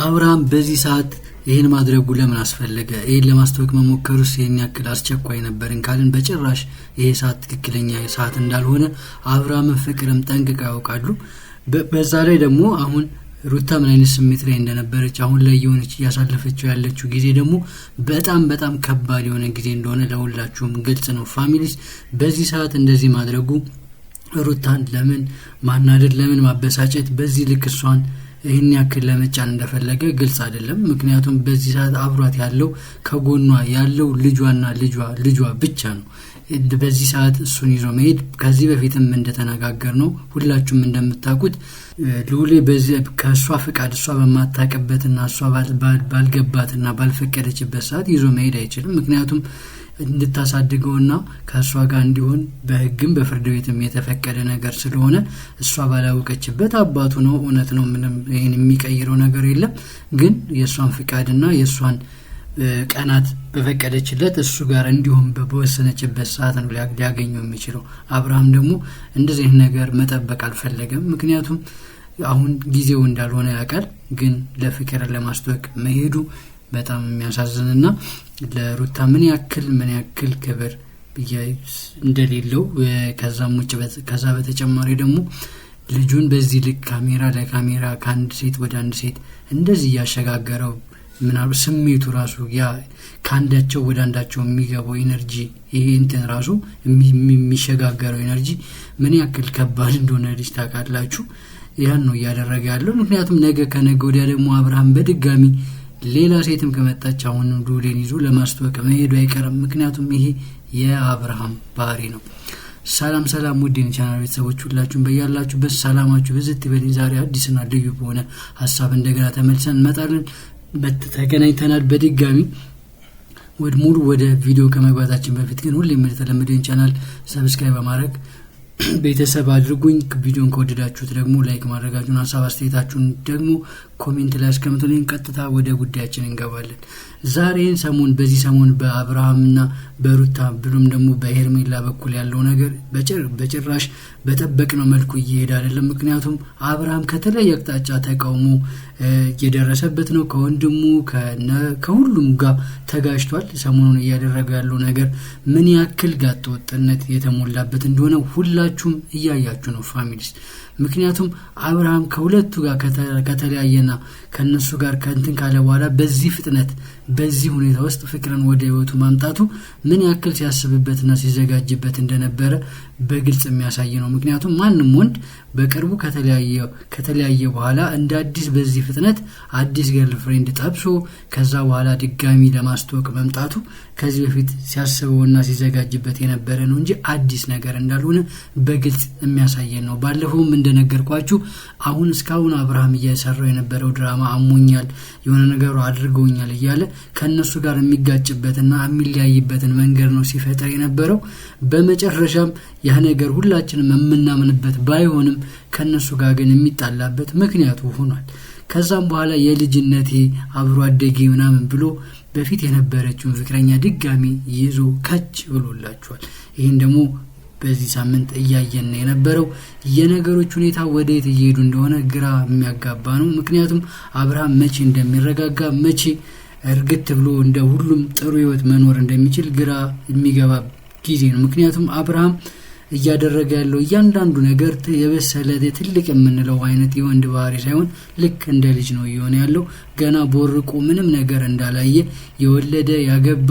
አብርሃም በዚህ ሰዓት ይህን ማድረጉ ለምን አስፈለገ? ይህን ለማስታወቅ መሞከሩስ ይህን ያክል አስቸኳይ ነበርን ካልን በጭራሽ ይሄ ሰዓት ትክክለኛ ሰዓት እንዳልሆነ አብርሃምን ፍቅርም ጠንቅቀው ያውቃሉ። በዛ ላይ ደግሞ አሁን ሩታ ምን አይነት ስሜት ላይ እንደነበረች፣ አሁን ላይ የሆነች እያሳለፈችው ያለችው ጊዜ ደግሞ በጣም በጣም ከባድ የሆነ ጊዜ እንደሆነ ለሁላችሁም ግልጽ ነው። Families፣ በዚህ ሰዓት እንደዚህ ማድረጉ ሩታን ለምን ማናደድ፣ ለምን ማበሳጨት፣ በዚህ ልክ እሷን ይህን ያክል ለመጫን እንደፈለገ ግልጽ አይደለም። ምክንያቱም በዚህ ሰዓት አብሯት ያለው፣ ከጎኗ ያለው ልጇና ልጇ ልጇ ብቻ ነው። በዚህ ሰዓት እሱን ይዞ መሄድ፣ ከዚህ በፊትም እንደተነጋገር ነው፣ ሁላችሁም እንደምታውቁት ልዑሌ በዚህ ከእሷ ፍቃድ፣ እሷ በማታውቅበትና እሷ ባልገባትና ባልፈቀደችበት ሰዓት ይዞ መሄድ አይችልም። ምክንያቱም እንድታሳድገውና ከእሷ ጋር እንዲሆን በሕግም በፍርድ ቤትም የተፈቀደ ነገር ስለሆነ እሷ ባላወቀችበት አባቱ ነው፣ እውነት ነው። ምንም ይህን የሚቀይረው ነገር የለም። ግን የእሷን ፍቃድና የእሷን ቀናት በፈቀደችለት፣ እሱ ጋር እንዲሁም በወሰነችበት ሰዓት ነው ሊያገኘው የሚችለው። አብርሃም ደግሞ እንደዚህ ነገር መጠበቅ አልፈለገም። ምክንያቱም አሁን ጊዜው እንዳልሆነ ያውቃል። ግን ለፍቅር ለማስታወቅ መሄዱ በጣም የሚያሳዝንና ለሩታ ምን ያክል ክብር እንደሌለው፣ ከዛም ውጭ ከዛ በተጨማሪ ደግሞ ልጁን በዚህ ልክ ካሜራ ለካሜራ ከአንድ ሴት ወደ አንድ ሴት እንደዚህ እያሸጋገረው፣ ምናልባት ስሜቱ ራሱ ያ ከአንዳቸው ወደ አንዳቸው የሚገባው energy፣ ይሄ እንትን ራሱ የሚሸጋገረው energy ምን ያክል ከባድ እንደሆነ ልጅ ታውቃላችሁ። ያን ነው እያደረገ ያለው። ምክንያቱም ነገ ከነገ ወዲያ ደግሞ አብርሃም በድጋሚ ሌላ ሴትም ከመጣች አሁንም ሉሌን ይዞ ለማስተዋወቅ መሄዱ አይቀርም። ምክንያቱም ይሄ የአብርሃም ባህሪ ነው። ሰላም ሰላም፣ ውድ ቻናል ቤተሰቦች፣ ሁላችሁም በያላችሁበት ሰላማችሁ ብዝት ይበልኝ። ዛሬ አዲስና ልዩ በሆነ ሀሳብ እንደገና ተመልሰን እንመጣለን። ተገናኝተናል በድጋሚ። ወደ ሙሉ ወደ ቪዲዮ ከመግባታችን በፊት ግን ሁሌም እንደተለመደው ቻናል subscribe በማድረግ ቤተሰብ አድርጉኝ። ቪዲዮን ከወደዳችሁት ደግሞ like ማድረጋችሁን፣ ሀሳብ አስተያየታችሁን ደግሞ comment ላይ አስቀምጡልኝ። ቀጥታ ወደ ጉዳያችን እንገባለን። ዛሬን ሰሞን በዚህ ሰሞን በአብርሃምና በሩታ ብሎም ደግሞ በሄርሜላ በኩል ያለው ነገር በጭራሽ በጠበቅነው መልኩ እየሄደ አይደለም። ምክንያቱም አብርሃም ከተለያየ አቅጣጫ ተቃውሞ እየደረሰበት ነው። ከወንድሙ ከሁሉም ጋር ተጋጭቷል። ሰሞኑን እያደረገ ያለው ነገር ምን ያክል ጋጠ ወጥነት የተሞላበት እንደሆነ ሁላችሁም እያያችሁ ነው families። ምክንያቱም አብርሃም ከሁለቱ ጋር ከተለያየና ከነሱ ጋር ከእንትን ካለ በኋላ በዚህ ፍጥነት በዚህ ሁኔታ ውስጥ ፍቅርን ወደ ህይወቱ ማምጣቱ ምን ያክል ሲያስብበትና ሲዘጋጅበት እንደነበረ በግልጽ የሚያሳይ ነው። ምክንያቱም ማንም ወንድ በቅርቡ ከተለያየ በኋላ እንደ አዲስ በዚህ ፍጥነት አዲስ girlfriend ጠብሶ ከዛ በኋላ ድጋሚ ለማስተዋወቅ መምጣቱ ከዚህ በፊት ሲያስበውና ሲዘጋጅበት የነበረ ነው እንጂ አዲስ ነገር እንዳልሆነ በግልጽ የሚያሳየን ነው። ባለፈውም እንደነገርኳችሁ አሁን እስካሁን አብርሃም እየሰራው የነበረው ድራማ፣ አሞኛል፣ የሆነ ነገሩ አድርገውኛል እያለ ከእነሱ ጋር የሚጋጭበትና የሚለያይበትን መንገድ ነው ሲፈጥር የነበረው። በመጨረሻም ያ ነገር ሁላችንም የምናምንበት ባይሆንም ከእነሱ ጋር ግን የሚጣላበት ምክንያቱ ሆኗል። ከዛም በኋላ የልጅነቴ አብሮ አደጌ ምናምን ብሎ በፊት የነበረችውን ፍቅረኛ ድጋሚ ይዞ ከች ብሎላችኋል። ይህን ደግሞ በዚህ ሳምንት እያየን የነበረው የነገሮች ሁኔታ ወደየት እየሄዱ እንደሆነ ግራ የሚያጋባ ነው። ምክንያቱም አብርሃም መቼ እንደሚረጋጋ፣ መቼ እርግት ብሎ እንደ ሁሉም ጥሩ ህይወት መኖር እንደሚችል ግራ የሚገባ ጊዜ ነው። ምክንያቱም አብርሃም እያደረገ ያለው እያንዳንዱ ነገር የበሰለ ትልቅ የምንለው አይነት የወንድ ባህሪ ሳይሆን ልክ እንደ ልጅ ነው እየሆነ ያለው። ገና ቦርቆ ምንም ነገር እንዳላየ፣ የወለደ፣ ያገባ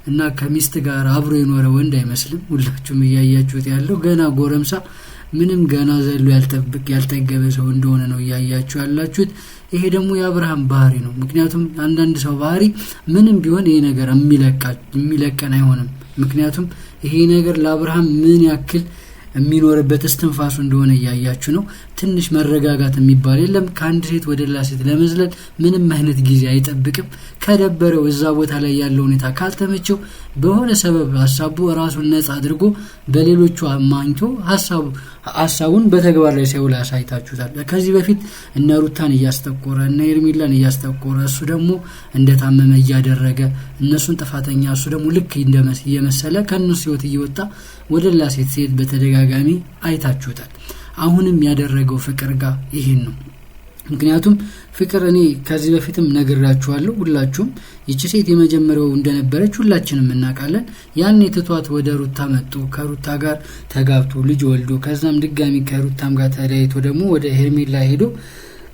እና ከሚስት ጋር አብሮ የኖረ ወንድ አይመስልም። ሁላችሁም እያያችሁት ያለው ገና ጎረምሳ፣ ምንም ገና ዘሎ ያልጠብቅ ያልጠገበ ሰው እንደሆነ ነው እያያችሁ ያላችሁት። ይሄ ደግሞ የአብርሃም ባህሪ ነው። ምክንያቱም አንዳንድ ሰው ባህሪ ምንም ቢሆን ይሄ ነገር የሚለቀን አይሆንም። ምክንያቱም ይሄ ነገር ለአብርሃም ምን ያክል የሚኖርበት እስትንፋሱ እንደሆነ እያያችሁ ነው። ትንሽ መረጋጋት የሚባል የለም። ከአንድ ሴት ወደ ሌላ ሴት ለመዝለል ምንም አይነት ጊዜ አይጠብቅም። ከደበረው፣ እዛ ቦታ ላይ ያለው ሁኔታ ካልተመቸው በሆነ ሰበብ ሀሳቡ ራሱን ነጻ አድርጎ በሌሎቹ አማኝቶ ሀሳቡን በተግባር ላይ ሲያውል አሳይታችሁታል። ከዚህ በፊት እነ ሩታን እያስጠቆረ፣ እነ ኤርሚላን እያስጠቆረ፣ እሱ ደግሞ እንደታመመ እያደረገ፣ እነሱን ጥፋተኛ እሱ ደግሞ ልክ እየመሰለ ከእነሱ ህይወት እየወጣ ወደ ሌላ ሴት ሴት በተደጋጋሚ አይታችሁታል። አሁንም ያደረገው ፍቅር ጋር ይሄን ነው። ምክንያቱም ፍቅር እኔ ከዚህ በፊትም ነግራችኋለሁ፣ ሁላችሁም ይቺ ሴት የመጀመሪያው እንደነበረች ሁላችንም እናውቃለን። ያን ትቷት ወደ ሩታ መጡ። ከሩታ ጋር ተጋብቶ ልጅ ወልዶ ከዛም ድጋሚ ከሩታም ጋር ተለያይቶ ደግሞ ወደ ሄርሜላ ሄዶ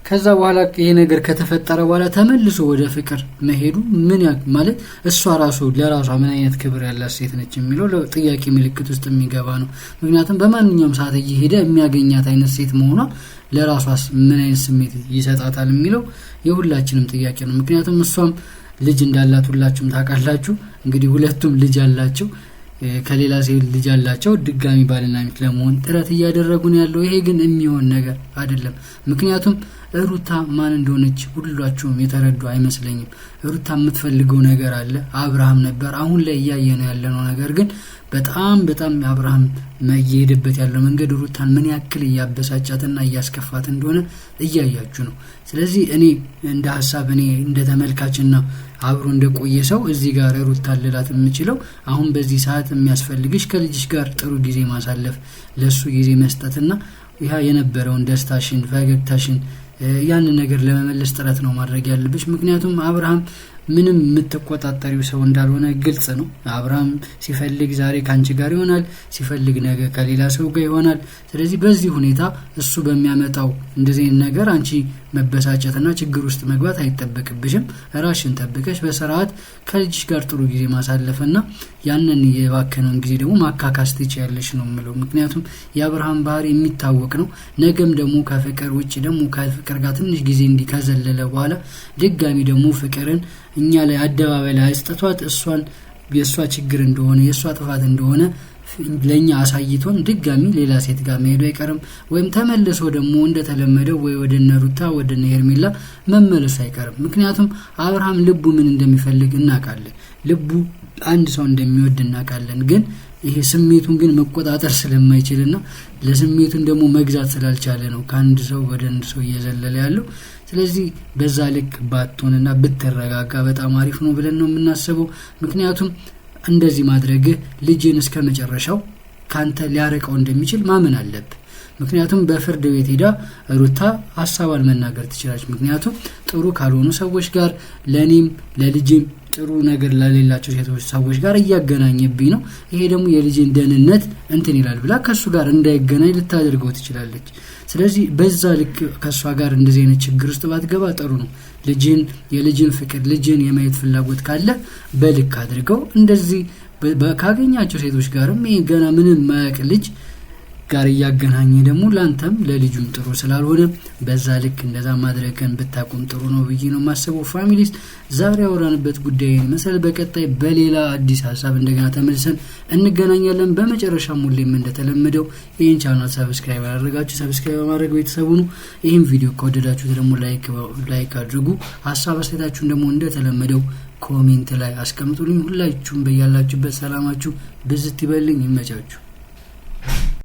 ከዛ በኋላ ይሄ ነገር ከተፈጠረ በኋላ ተመልሶ ወደ ፍቅር መሄዱ ምን ማለት እሷ ራሱ ለራሷ ምን አይነት ክብር ያላት ሴት ነች የሚለው ጥያቄ ምልክት ውስጥ የሚገባ ነው። ምክንያቱም በማንኛውም ሰዓት እየሄደ የሚያገኛት አይነት ሴት መሆኗ ለራሷስ ምን አይነት ስሜት ይሰጣታል የሚለው የሁላችንም ጥያቄ ነው። ምክንያቱም እሷም ልጅ እንዳላት ሁላችሁም ታውቃላችሁ። እንግዲህ ሁለቱም ልጅ አላቸው፣ ከሌላ ሴት ልጅ አላቸው። ድጋሚ ባልና ሚስት ለመሆን ጥረት እያደረጉ ነው ያለው። ይሄ ግን የሚሆን ነገር አይደለም። ምክንያቱም ሩታ ማን እንደሆነች ሁላችሁም የተረዱ አይመስለኝም። ሩታ የምትፈልገው ነገር አለ፣ አብርሃም ነበር። አሁን ላይ እያየ ነው ያለነው ነገር ግን በጣም በጣም አብርሃም እየሄደበት ያለው መንገድ ሩታን ምን ያክል እያበሳጫትና እያስከፋት እንደሆነ እያያችሁ ነው። ስለዚህ እኔ እንደ ሀሳብ እኔ እንደ ተመልካችና አብሮ እንደቆየ ሰው እዚህ ጋር ሩታን ልላት የምችለው አሁን በዚህ ሰዓት የሚያስፈልግሽ ከልጅሽ ጋር ጥሩ ጊዜ ማሳለፍ፣ ለሱ ጊዜ መስጠትና ያ የነበረውን ደስታሽን፣ ፈገግታሽን ያንን ነገር ለመመለስ ጥረት ነው ማድረግ ያለብሽ። ምክንያቱም አብርሃም ምንም የምትቆጣጠሪው ሰው እንዳልሆነ ግልጽ ነው። አብርሃም ሲፈልግ ዛሬ ከአንቺ ጋር ይሆናል፣ ሲፈልግ ነገ ከሌላ ሰው ጋር ይሆናል። ስለዚህ በዚህ ሁኔታ እሱ በሚያመጣው እንደዚህ ነገር አንቺ መበሳጨትና ችግር ውስጥ መግባት አይጠበቅብሽም። ራስሽን ጠብቀሽ በስርዓት ከልጅሽ ጋር ጥሩ ጊዜ ማሳለፍና ያንን የባከነውን ጊዜ ደግሞ ማካካስ ትችያለሽ ነው የምለው። ምክንያቱም የአብርሃም ባህሪ የሚታወቅ ነው። ነገም ደግሞ ከፍቅር ውጭ ደግሞ ከፍቅር ጋር ትንሽ ጊዜ እንዲህ ከዘለለ በኋላ ድጋሚ ደግሞ ፍቅርን እኛ ላይ አደባባይ ላይ አስጥቷት እሷን የእሷ ችግር እንደሆነ የእሷ ጥፋት እንደሆነ ለእኛ አሳይቶን ድጋሚ ሌላ ሴት ጋር መሄዱ አይቀርም። ወይም ተመልሶ ደግሞ እንደተለመደው ወይ ወደ እነ ሩታ ወደ እነ ሄርሜላ መመለሱ አይቀርም። ምክንያቱም አብርሃም ልቡ ምን እንደሚፈልግ እናውቃለን። ልቡ አንድ ሰው እንደሚወድ እናውቃለን። ግን ይሄ ስሜቱን ግን መቆጣጠር ስለማይችልና ለስሜቱን ደግሞ መግዛት ስላልቻለ ነው ከአንድ ሰው ወደ አንድ ሰው እየዘለለ ያለው። ስለዚህ በዛ ልክ ባትሆንና ብትረጋጋ በጣም አሪፍ ነው ብለን ነው የምናስበው። ምክንያቱም እንደዚህ ማድረግህ ልጅን እስከ መጨረሻው ካንተ ሊያርቀው እንደሚችል ማመን አለብህ። ምክንያቱም በፍርድ ቤት ሄዳ ሩታ ሀሳቧን መናገር ትችላለች። ምክንያቱም ጥሩ ካልሆኑ ሰዎች ጋር ለእኔም ለልጅም ጥሩ ነገር ለሌላቸው ሴቶች ሰዎች ጋር እያገናኘብኝ ነው፣ ይሄ ደግሞ የልጅን ደህንነት እንትን ይላል ብላ ከእሱ ጋር እንዳይገናኝ ልታደርገው ትችላለች። ስለዚህ በዛ ልክ ከእሷ ጋር እንደዚህ አይነት ችግር ውስጥ ባትገባ ጥሩ ነው። ልጅን የልጅን ፍቅር ልጅን የማየት ፍላጎት ካለ በልክ አድርገው። እንደዚህ ካገኛቸው ሴቶች ጋርም ይሄ ገና ምንም ማያውቅ ልጅ ጋር እያገናኘ ደግሞ ለአንተም ለልጁም ጥሩ ስላልሆነ በዛ ልክ እንደዛ ማድረግን ብታቆም ጥሩ ነው ብዬ ነው የማስበው። Families ዛሬ ያወራንበት ጉዳይ መሰል በቀጣይ በሌላ አዲስ ሀሳብ እንደገና ተመልሰን እንገናኛለን። በመጨረሻም ሁሌም እንደተለመደው ይህን channel subscribe ያላደረጋችሁ subscribe በማድረግ ቤተሰብ ሁኑ። ይህን ቪዲዮ ከወደዳችሁት ደግሞ like አድርጉ። ሀሳብ አስተያየታችሁን ደግሞ እንደተለመደው comment ላይ አስቀምጡልኝ። ሁላችሁም በያላችሁበት ሰላማችሁ ብዝት ይበልኝ። ይመቻችሁ።